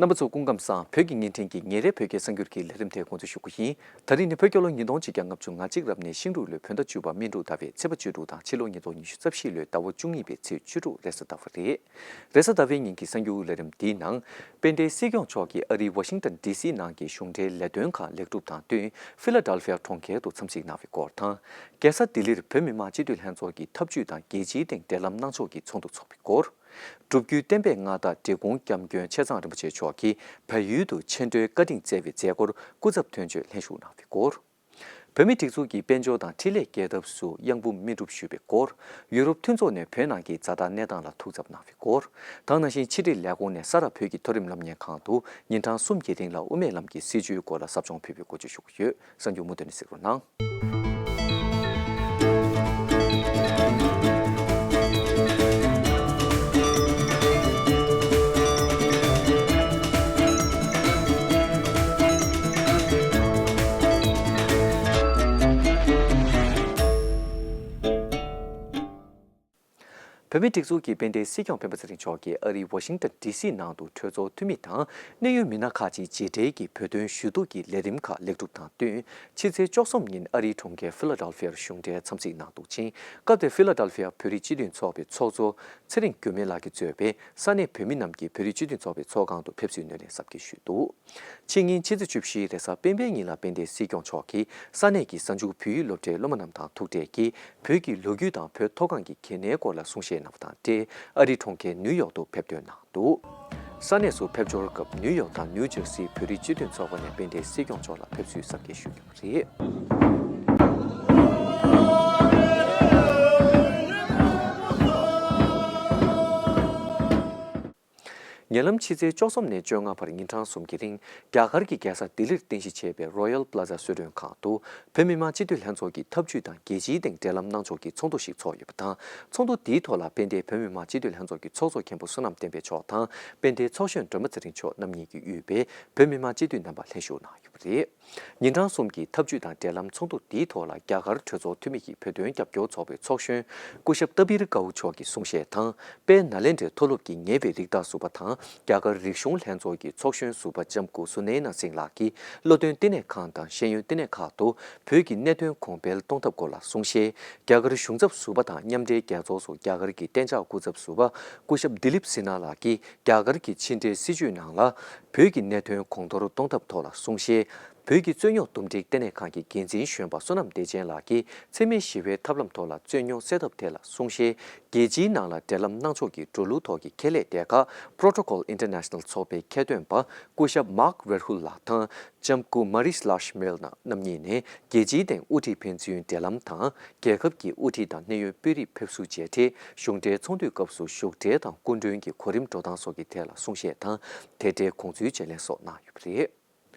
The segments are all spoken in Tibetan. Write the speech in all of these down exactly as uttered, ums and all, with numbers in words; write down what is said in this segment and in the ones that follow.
རྣམ་པ་ཚོ་སྐུ་ཁམས་བཟང་། བོད་ཀྱི་བརྙན་འཕྲིན་གྱི་ཉིན་རེའི་བོད་སྐད་གསར་འགྱུར་གྱི་ལས་རིམ་དེ་འགོ་འཛུགས་ཞུ་གི་ཡིན། ད་རིང་ནི་བོད་རྒྱལ་ལོ་ཉིས་སྟོང་ཆིག་བརྒྱ་ལྔ་བཅུ་ང་གཅིག་རབ་གནས་ཤིང་འབྲུག་ལོའི་བོད་ཟླ་བཅུ་པ་སྨིན་དྲུག་ཟླ་བའི་ཚེས་པ་བཅུ་དྲུག་དང་ཕྱི་ལོ་ཉིས་སྟོང་ཉི་ཤུ་རྩ་བཞི་ལོའི་ཟླ་བ་བཅུ་གཉིས་པའི་ཚེས་བཅུ་དྲུག་རེས་གཟའ་ཟླ་བ་རེད། རེས་གཟའ་ཟླ་བའི་ཉིན་གྱི་གསར་འགྱུར་ལས་རིམ་འདིའི་ནང་། དཔལ་ལྡན་སྲིད་སྐྱོང་མཆོག་གིས་ཨ་རིའི་ཝ་ཤིང་ཏན་ཌི་སི་ནང་གི་གཞུང་འབྲེལ་ལས་དོན་ཁག་ལེགས་གྲུབ་དང་བསྟུན། ཕི་ལ་ཌེལ་ཕི་ཡ་གྲོང་ཁྱེར་དུ་འཚམས་གཟིགས་གནང་བའི་སྐོར་དང་། རྒྱལ་ས་ལྡི་ལིར་བོད་མི་མང་སྤྱི་འཐུས་ལྷན་ཚོགས་ཀྱི་ཐབས་ཇུས་དང་རྒྱལ་སྤྱིའི་སྟེང་འབྲེལ་ལམ་གནང་ཕྱོགས་ཀྱི་ཚོགས་འདུ་འཚོགས་པའི་སྐོར། སྒྲུབ་བརྒྱུད་བསྟན་པའི་མངའ་བདག་འབྲི་གུང་སྐྱབས་མགོན་ཆེ་ཚང་རིན་པོ་ཆེ་མཆོག་གིས་བལ་ཡུལ་དུ་ཆེས་མཐོའི་བཀའ་དྲིན་སྩལ་བའི་མཛད་སྒོར་སྐུ་ཚབ་དོན་གཅོད་ལྷན་ཞུགས་གནང་བའི་སྐོར། བོད་མིའི་སྒྲིག་འཛུགས་ཀྱི་དཔལ་འབྱོར་དང་འཕྲིན་ལས་རྒྱལ་ཚབ་སུ་གཡང་འབུམ་སྨིན་གྲུབ་ཞུས་པའི་སྐོར། ཡུ་རོབ་མཐུན་ཚོགས་ནས་བོད་ནང་གི་བྱ་ལྟར་གནས་སྟངས་ལ་ཐུགས་འཚབ་གནང་བའི་སྐོར། དེ་ནང་བཞིན་ཕྱི་དྲིལ་ལས་ཁུངས་ནས་ས་རཱ་བོད་ཀྱི་མཐོ་རིམ་སློབ་གཉེར་ཁང་དུ་ཉིན་གྲངས་གསུམ་གྱི་རིང་ལ་དབུ་མའི་ལམ་གྱི་སྲིད་བྱུས་སྐོར་ལ་ཟབ་སྦྱོང་ཕུལ་བའི་འགོ་འཛུགས་ཞུ་གི་ཡོད། གསར་འགྱུར་མུ་མཐུད་ནས་གཟིགས་རོགས་གནང་། བོད་མིའི་སྒྲིག་འཛུགས་ཀྱི་དཔལ་ལྡན་སྲིད་སྐྱོང་སྤེན་པ་ཚེ་རིང་མཆོག་གིས་ཨ་རིའི་ཝ་ཤིང་ཏན་ཌི་སི་ནང་དུ་གྲོས་ཚོགས་འཐུས་མི་དང་གནད་ཡོད་མི་སྣ་ཁག་ཅིག་མཇལ་འཕྲད་ཀྱིས་བོད་དོན་ཞུ་གཏུག་གི་ལས་རིམ་ཁག་ལེགས་གྲུབ་དང་བསྟུན། ཕྱི་ཚེས་བཅུ་གསུམ་ཉིན་ཨ་རིའི་གྲོང་ཁྱེར་ཕི་ལ་ཌེལ་ཕི་ཡར་གཞུང་འབྲེལ་འཚམས་གཟིགས་གནང་འདུག་ཅིང་། སྐབས་དེར་ཕི་ལ་ཌེལ་ཕི་ཡ་བོད་རིགས་སྤྱི་མཐུན་ཚོགས་པའི་ཚོགས་གཙོ་ཚེ་རིང་འགྱུར་མེད་ལགས་ཀྱིས་གཙོས་པའི་ས་གནས་བོད་མི་རྣམས་ཀྱིས་བོད་རིགས་སྤྱི་མཐུན་ཚོགས་པའི་ཚོགས་ཁང་དུ་ཕེབས་བསུའི་སྣེ་ལེན་གཟབ་རྒྱས་ཞུས་འདུག་ཕྱི་ཉིན་ཕྱི་ཚེས་བཅུ་བཞི་རེས་གཟའ་སྤེན་པའི་ཉིན་ལ་དཔལ་ལྡན་སྲིད་སྐྱོང་མཆོག་གིས་ས་གནས་ཀྱི་གཟའ་མཇུག་བོད་ཡིག་སློབ་གྲྭའི་སློབ་མ་རྣམས་དང་ཐུག་འཕྲད་ཀྱིས་བོད་ཀྱི་ལོ་རྒྱུས་དང་བོད་མཐོ་སྒང་གི་གལ་གནད་སྐོར་ལ་གསུང་བཤད་གནང་བ་དང་འབྲེལ། ཨ་རིའི་གྲོང་ཁྱེར་ནིའུ་ཡོག་ཏུ་ཕེབས་ཐོན་གནང་འདུག་ས་གནས་སུ་ཕེབས་འབྱོར་སྐབས་ནིའུ་ཡོག་དང་ནིའུ་ཇར་སིའི་བོད་རིགས་སྤྱི་མཐུན་ཚོགས་པ་ནས་དཔལ་ལྡན་སྲིད་སྐྱོང་མཆོག་ལ་ཕེབས་བསུའི་གཟབ་རྒྱས་ཞུས་ཡོད་པ་རེད། ཉེ་ལམ་ཕྱི་ཚེས་བཅུ་གསུམ་ནས་བཅོ་ལྔ་བར་ཉིན་གྲངས་གསུམ་གྱི་རིང་རྒྱ་གར་གྱི་རྒྱལ་ས་ལྡི་ལིར་རྟེན་གཞི་བྱས་པའི་རོ་ཡལ་པ་ལ་ཛ་གསོལ་མགྲོན་ཁང་དུ་བོད་མི་མང་སྤྱི་འཐུས་ལྷན་ཚོགས་ཀྱི་ཐབས་ཇུས་དང་རྒྱལ་སྤྱིའི་སྟེང་འབྲེལ་ལམ་གནང་ཕྱོགས་ཀྱི་ཚོགས་འདུ་ཞིག་ཚོགས་ཡོད་པ་དང་། ཚོགས་འདུ་དེའི་ཐོག་ལ་དཔལ་ལྡན་བོད་མི་མང་སྤྱི་འཐུས་ལྷན་ཚོགས་ཀྱི་ཚོགས་གཙོ་མཁན་པོ་བསོད་ནམས་བསྟན་འཕེལ་མཆོག་དང་དཔལ་ལྡན་ཚོགས་གཞོན་སྒྲོལ་མ་ཚེ་རིང་མཆོག་རྣམ་གཉིས་ཀྱིས་དབུས་པའི་བོད་མི་མང་སྤྱི་འཐུས་རྣམ་པ་ལྷན་ཞུགས་གནང་ཡོད་པ་རེད། ཉིན་གྲངས་གསུམ་གྱི་ཐབས་ཇུས་དང་འབྲེལ་ལམ་ཚོགས་འདུ་འདིའི་ཐོག་ལ་རྒྱ་གར་གྲོས་ཚོགས་འཐུས་མི་ཡིས་བོད་དོན་རྒྱབ་སྐྱོར་ཚོགས་པའི་ཚོགས་གཞོན་སྐུ་ཞབས་ཏ་བིར་ཀའུ་མཆོག་གི་གསུང་བཤད་དང་། དཔལ་ནཱ་ལེནྡྲའི་མཐོ་སློབ་ཀྱི་ཉེ་བའི་རིགས་བདག་ཟུར་པ་དང་རྒྱ་གར་རིག་གཞུང་ལྷན་ཚོགས་ཀྱི་ཚོགས་གཞོན་ཟུར་པ་ལྕམ་སྐུ་སུ་ནེ་ན་སིང་ལགས་ཀྱིས་བློ་འདོན་བསྟི་གནས་ཁང་དང་ཤེས་ཡོན་བསྟི་གནས་ཁག་ཏུ་བོད་ཀྱི་གནད་དོན་གོང་འཕེལ་གཏོང་ཐབས་སྐོར་ལ་གསུང་བཤད། རྒྱ་གར་གཞུང་ཚབ་ཟུར་པ་དང་མཉམ་འབྲེལ་རྒྱལ་ཚོགས་སུ་རྒྱ་གར་གྱི་གཏན་འཇགས་སྐུ་ཚབ་ཟུར་པ་སྐུ་ཞབས་དི་ལིབ་སི་ན་ལགས་ཀྱིས་རྒྱ་གར་གྱི་ཕྱི་འབྲེལ་སྲིད་བྱུས་ནང་ལ་བོད་ཀྱི་གནད་དོན་གོང་མཐོར་གཏོང་ཐབས་ཐོག་ལ་གསུང་བཤད། བོད་ཀྱི་རྩོད་རྙོག་འདུམ་འགྲིག་ལྟེ་གནས་ཁང་གི་འགན་འཛིན་གཞོན་པ་བསོད་ནམས་བདེ་ཆེན་ལགས་ཀྱིས་འཚེ་མེད་ཞི་བའི་ཐབས་ལམ་ཐོག་ལ་རྩོད་རྙོག་སེལ་ཐབས་ཐད་ལ་གསུང་བཤད། རྒྱལ་སྤྱིའི་ནང་ལ་འབྲེལ་ལམ་གནང་ཕྱོགས་ཀྱི་འགྲོ་ལུགས་ཐོག་གི་ཁེ་ལས་སྡེ་ཁག་Protocol International ཚོགས་པའི་ཁྱད་འདོན་པ་སྐུ་ཞབས་Mark Verhulf ལགས་དང་ལྕམ་སྐུ་Maris Lachmeier་རྣམ་གཉིས་ནས་རྒྱལ་སྤྱིའི་སྟེང་དབུ་ཁྲིད་ཕན་ཚུན་འབྲེལ་ལམ་དང་། རྒྱལ་ཁབ་ཀྱི་དབུ་ཁྲིད་དང་གནད་ཡོད་དཔོན་རིགས་ཕེབས་བསུ་མཇལ་འཕྲད། གཞུང་འབྲེལ་ཚོགས་འདུའི་སྐབས་སུ་བཞུགས་གྲལ་དང་སྐུ་མགྲོན་གྱི་གོ་རིམ་འགྲོ་སྟངས་སོགས་ཀྱི་ཐད་ལ་གསུང་བཤད་དང་དེ་འབྲེལ་དགོངས་ཚུལ་བརྗེ་ལེན་སོགས་གནང་ཡོད་པ་རེད།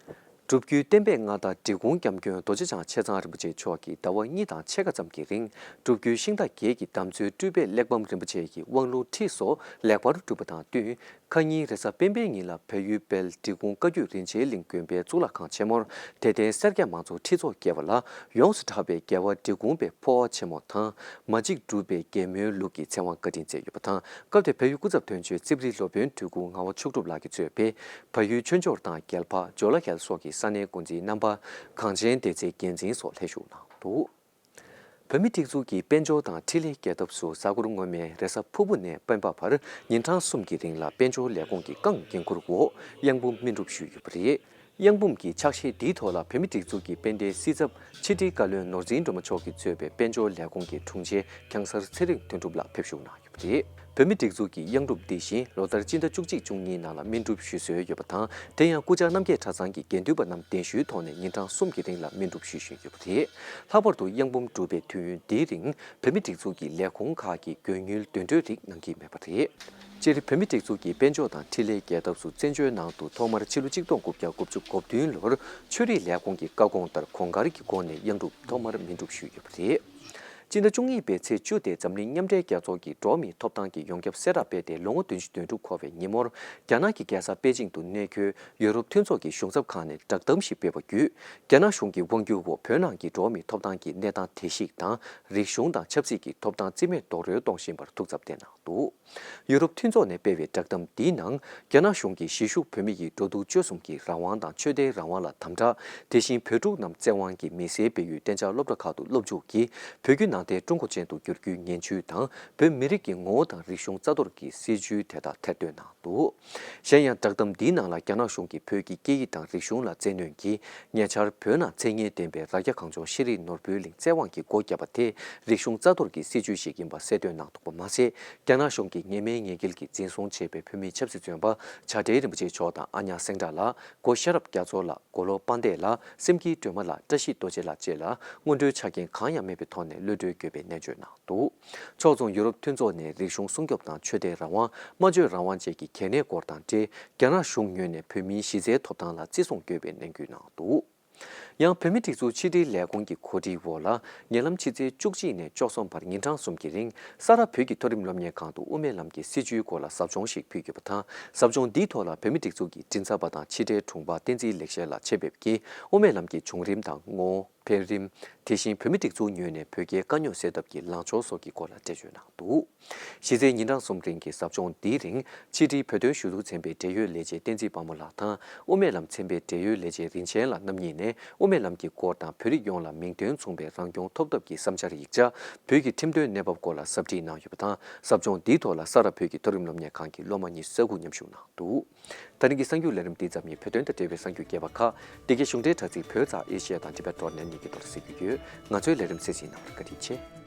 སྒྲུབ་བརྒྱུད་བསྟན་པའི་མངའ་བདག་འབྲི་གུང་སྐྱབས་མགོན་རྡོ་རྗེ་འཆང་ཆེ་ཚང་རིན་པོ་ཆེ་མཆོག་གིས་ཟླ་བ་གཉིས་དང་ཕྱེད་ཀ་ཙམ་གྱི་རིང་སྒྲུབ་བརྒྱུད་ཤིང་རྟ་བརྒྱད་ཀྱི་དམ་ཚིག་སྤྲུལ་པའི་གླེགས་བམ་རིན་པོ་ཆེ་གི་དབང་ལུང་ཁྲིད་སོགས་ལེགས་པར་གྲུབ་པ་དང་བསྟུན། ཁ་ཉིན་རེས་གཟའ་སྤེན་པའི་ཉིན་ལ་བལ་ཡུལ་དཔལ་འབྲི་གུང་བཀའ་བརྒྱུད་རིན་ཆེན་གླིང་དགོན་པའི་གཙུག་ལག་ཁང་ཆེན་མོར་དད་ལྡན་སེར་སྐྱ་མང་ཚོགས་ཁྲི་ཚོ་བརྒལ་བ་ལ་ཡོངས་སུ་གྲགས་པའི་རྒྱལ་བ་འབྲི་གུང་པའི་འཕོ་བ་ཆེན་མོ་དང་མ་གཅིག་སྒྲུབ་པའི་རྒྱལ་མོའི་ལུགས་ཀྱི་ཚེ་དབང་བཀའ་དྲིན་སྩལ་ཡོད་པ་དང་། སྐབས་དེར་བལ་ཡུལ་སྐུ་ཚབ་དོན་གཅོད་རྩིབ་རི་སློབ་དཔོན་སྤྲུལ་སྐུ་ངག་དབང་མཆོག་གྲུབ་ལགས་ཀྱིས་གཙོས་པའི་བལ་ཡུལ་ཆོས་འབྱོར་དང་རྒྱལ་ཕ་ཇོ་ལ་ཡལ་སོགས་ཀྱི་ས་གནས་འགོ་འཛིན་རྣམ་པ། གངས་ཅན་སྡེ་ཚན་འགན་འཛིན་སོགས་ལྷན་ཞུགས་གནང་འདུག་བོད་མིའི་སྒྲིག་འཛུགས་ཀྱི་དཔལ་འབྱོར་དང་འཕྲིན་ལས་རྒྱལ་ཚབ་སུ་གཟའ་འཁོར་སྔོན་མའི་རེས་གཟའ་ཕུར་བུ་ནས་སྤེན་པ་བར་ཉིན་གྲངས་གསུམ་གྱི་རིང་ལ་དཔལ་འབྱོར་ལས་ཁུངས་ཀྱི་རྐང་འགན་འཁུར་འོག་གཡང་འབུམ་སྨིན་གྲུབ་ཞུས་ཡོད་པ་རེད། གཡང་འབུམ་གྱི་ཕྱག་བཞེས་འདིའི་ཐོག་ལ་བོད་མིའི་སྒྲིག་འཛུགས་ཀྱི་དཔལ་ལྡན་སྲིད་ཚབ་ཕྱི་དྲིལ་བཀའ་བློན་ནོར་འཛིན་སྒྲོལ་མ་མཆོག་གིས་གཙོས་པའི་དཔལ་འབྱོར་ལས་ཁུངས་ཀྱི་དྲུང་ཆེ་ཁྱང་གསར་ཚེ་རིང་དོན་གྲུབ་ལགས་ཕེབས་བཞུགས་གནང་ཡོད་པ་རེད། བོད་མིའི་སྒྲིག་འཛུགས་ཀྱི་གཡང་སྒྲུབ་འདི་བཞིན་ལོ་ལྟར་སྤྱི་ཟླ་བཅུ་གཅིག་བཅུ་གཉིས་ནང་ལ་སྨིན་སྒྲུབ་ཞུ་སྲོལ་ཡོད་པ་དང་། དེ་ཡང་སྐུ་བཅར་རྣམ་རྒྱལ་གྲྭ་ཚང་གི་འགན་འདུན་པ་རྣམས་གདན་ཞུའི་ཐོག་ནས་ཉིན་གྲངས་གསུམ་གྱི་རིང་ལ་སྨིན་སྒྲུབ་ཞུ་བཞིན་ཡོད་པ་རེད། ལྷག་པར་དུ་གཡང་འབུམ་སྒྲུབ་པའི་དུས་ཡུན་འདིའི་རིང་བོད་མིའི་སྒྲིག་འཛུགས་ཀྱི་ལས་ཁུངས་ཁག་གིས་དགོས་དངུལ་འདོན་སྤྲོད་རིགས་གནང་གི་མེད་པ་རེད། སྤྱིར་བོད་མིའི་སྒྲིག་འཛུགས་ཀྱི་དཔལ་འབྱོར་དང་འཕྲིན་ལས་རྒྱལ་ཚབ་སུ་བཙན་བྱོལ་ནང་དུ་ཐོག་མར་ཕྱི་ལོ་གཅིག་སྟོང་དགུ་བརྒྱ་དགུ་བཅུ་གོ་བདུན་ལོར་ཆོས་རིག་ལས་ཁུངས་ཀྱི་བཀའ་དགོངས་ལྟར་གོང་དཀར་གྱི་སྒོ་ནས་གཡང་སྒྲུབ་ཐོག་མར་སྨིན་སྒྲུབ་ཞུས་ཡོད་པ་རེད། སྤྱི་ཟླ་བཅུ་གཉིས་པའི་ཚེས་བཅུ་སྟེ་འཛམ་གླིང་མཉམ་འབྲེལ་རྒྱལ་ཚོགས་ཀྱི་འགྲོ་བ་མིའི་ཐོབ་ཐང་གི་ཡོངས་ཁྱབ་གསལ་བསྒྲགས་སྤེལ་ཏེ་ལོ་ངོ་བདུན་ཅུ་དོན་དྲུག་འཁོར་བའི་ཉིན་མོར། རྒྱ་ནག་གི་རྒྱལ་ས་པེ་ཅིང་དུ་གནས་འཁོད་ཡུ་རོབ་མཐུན་ཚོགས་ཀྱི་གཞུང་ཚབ་ཁང་ནས་བསྒྲགས་གཏམ་ཞིག་སྤེལ་བ་བརྒྱུད། རྒྱ་ནག་གཞུང་གི་དབང་སྒྱུར་འོག་བོད་ནང་གི་འགྲོ་བ་མིའི་ཐོབ་ཐང་གི་གནས་སྟངས་བརྡལ་བཤིག་དང་། རིག་གཞུང་དང་ཆབ་སྲིད་ཀྱི་ཐོབ་ཐང་རྩིས་མེད་རྡོག་རོལ་གཏོང་བཞིན་པར་ཐུགས་འཚབ་བསྟན་གནང་འདུག་ཡུ་རོབ་མཐུན་ཚོགས་ནས་སྤེལ་བའི་བསྒྲགས་གཏམ་འདིའི་ནང་། རྒྱ་ནག་གཞུང་གིས་གཞིས་བཞུགས་བོད་མི་ཡི་འགྲོ་འདུག་སྤྱོད་གསུམ་གྱི་རང་དབང་དང་ཆོས་དད་རང་དབང་ལ་དམ་དྲག་དེ་བཞིན་བོད་ཕྲུག་རྣམས་བཙན་དབང་གིས་མི་སེར་སྤེལ་ཡུལ་གཏན་འཇགས་སློབ་གྲྭ་ཁག་ཏུ་སློབ་འཇུག་གིས་བོད་བརྒྱུད་ནང་བསྟན་ཀྲུང་གོ་ཅན་དུ་བསྒྱུར་རྒྱུའི་ངན་ཇུས་དང་། བོད་མི་རིགས་ཀྱི་ངོ་བོ་དང་རིག་གཞུང་རྩ་གཏོར་གྱི་སྲིད་ཇུས་དེ་དག་ཐེར་འདོན་གནང་འདུག་གཞན་ཡང་། བསྒྲགས་གཏམ་འདིའི་ནང་ལ་རྒྱ་ནག་གཞུང་གིས་བོད་ཀྱི་སྐད་ཡིག་དང་རིག་གཞུང་ལ་བཙན་གནོན་གྱིས་ཉེ་ཆར་བོད་ནང་མཚན་སྙན་ལྡན་པའི་རྭ་རྒྱ་གངས་ལྗོངས་ཤེས་རིག་ནོར་བུའི་གླིང་བཙན་དབང་གིས་སྒོ་བརྒྱབ་པ་དེ་རིག་གཞུང་རྩ་གཏོར་གྱི་སྲིད་ཇུས་ཤིག་ཡིན་པ་གསལ་སྟོན་གནང་འདུག་པ་མ་ཟད། རྒྱ་ནག་གཞུང་གིས་ངེས་མེད་ངེས་འགེལ་གྱིས་འཛིན་བཟུང་བྱས་པའི་བོད་མིའི་ཆབ་སྲིད་བཙོན་པ་བྱ་བྲལ་རིན་པོ་ཆེ་མཆོག་དང་ཨ་ཉག་སེང་བྲག་ལགས། སྒོ་ཤེས་རབ་རྒྱ་མཚོ་ལགས། མགོ་ལོག་དཔལ་ལྡན་ལགས། སེམས་སྐྱིད་སྒྲོལ་མ་ལགས། བཀྲ་ཤིས་རྡོ་རྗེ་ལགས་བཅས་ལ་སྔོན་འགྲོའི་ཆ་རྐྱེན་གང་ཡང་མེད་པའི་ཐོག་ནས་གློད་གྲོལ་དགོས་པའི་ནན་བརྗོད་གནང་འདུག་ཕྱོགས་མཚུངས་ཡུ་རོབ་མཐུན་ཚོགས་ནས་རིག་གཞུང་སྲུང་སྐྱོབ་དང་ཆོས་དད་རང་དབང་། སྨྲ་བརྗོད་རང་དབང་བཅས་ཀྱི་གལ་གནད་སྐོར་དང་འབྲེལ། རྒྱ་ནག་གཞུང་ངོས་ནས་བོད་མིའི་གཞི་རྩའི་ཐོབ་ཐང་ལ་བརྩི་སྲུང་དགོས་པའི་ནན་སྐུལ་གནང་འདུག་ཡང་། བོད་མིའི་སྒྲིག་འཛུགས་ཕྱི་དྲིལ་ལས་ཁུངས་ཀྱི་གོ་སྒྲིག་འོག་ལ། ཉེ་ལམ་ཕྱི་ཚེས་བཅུ་གཅིག་ནས་བཅུ་གསུམ་བར་ཉིན་གྲངས་གསུམ་གྱི་རིང་། ས་རཱ་བོད་ཀྱི་མཐོ་རིམ་སློབ་གཉེར་ཁང་དུ་དབུ་མའི་ལམ་གྱི་སྲིད་བྱུས་སྐོར་ལ་ཟབ་སྦྱོང་ཞིག་ཕུལ་ཡོད་པ་དང་། ཟབ་སྦྱོང་འདིའི་ཐོག་ལ་བོད་མིའི་སྒྲིག་འཛུགས་ཀྱི་མགྲིན་ཚབ་པ་དང་ཕྱི་དྲིལ་དྲུང་འཕར་བསྟན་འཛིན་ལེགས་བཤད་ལགས་ཆེད་ཕེབས་ཀྱིས། དབུ་མའི་ལམ་གྱི་བྱུང་རིམ་དང་། ངོ་བོ། འཕེལ་རིམ། དེ་བཞིན་བོད་མིའི་སྒྲིག་འཛུགས་ངོས་ནས་བོད་རྒྱའི་དཀའ་རྙོག་སེལ་ཐབས་ཀྱི་ལངས་ཕྱོགས་སོགས་ཀྱི་སྐོར་ལ་འགྲེལ་བརྗོད་གནང་འདུག་གཞི་རྩའི་ཉིན་གྲངས་གསུམ་རིང་གི་ཟབ་སྦྱོང་འདིའི་རིང་། ཕྱི་དྲིལ་བོད་དོན་ཞུ་གཏུག་ཚན་པའི་འབྲེལ་ཡོད་ལས་བྱེད་བསྟན་འཛིན་དཔལ་མོ་ལགས་དང་། དབུ་མའི་ལམ་ཚན་པའི་འབྲེལ་ཡོད་ལས་བྱེད་རིན་ཆེན་ལགས་རྣམ་གཉིས་ནས། དབུ་མའི་ལམ་གྱི་སྐོར་དང་། བོད་རིགས་ཡོངས་ལ་མིང་དོན་མཚུངས་པའི་རང་སྐྱོང་ཐོབ་ཐབས་ཀྱི་བསམ་འཆར་ཡིག་ཆ། བོད་ཀྱི་ཁྲིམས་དོན་གནས་བབ་སྐོར་ལ་ཟབ་ཁྲིད་གནང་ཡོད་པ་དང་། ཟབ་སྦྱོང་འདིའི་ཐོག་ལ་ས་རཱ་བོད་ཀྱི་མཐོ་རིམ་སློབ་གཉེར་ཁང་གི་སློབ་མ་གཉིས་ས་ཁུག་མཉམ་ཞུགས་གནང་འདུག་ད་རིང་གི་གསར་འགྱུར་ལས་རིམ་འདི་ཙམ་ཡིན། བོད་དོན་དང་འབྲེལ་བའི་གསར་འགྱུར་རྒྱས་པ་ཁག་འདི་གའི་གཞུང་འབྲེལ་དྲ་ཚིགས་བོད་ཙ་ཨེ་ཤེ་ཡ་དང་Tibet dot net གཉིས་ཀྱི་ཐོག་གཟིགས་རྒྱུ་ཡོད། ང་ཚོའི་ལས་རིམ་གསན་གཟིགས་གནང་བར་བཀའ་དྲིན་ཆེ།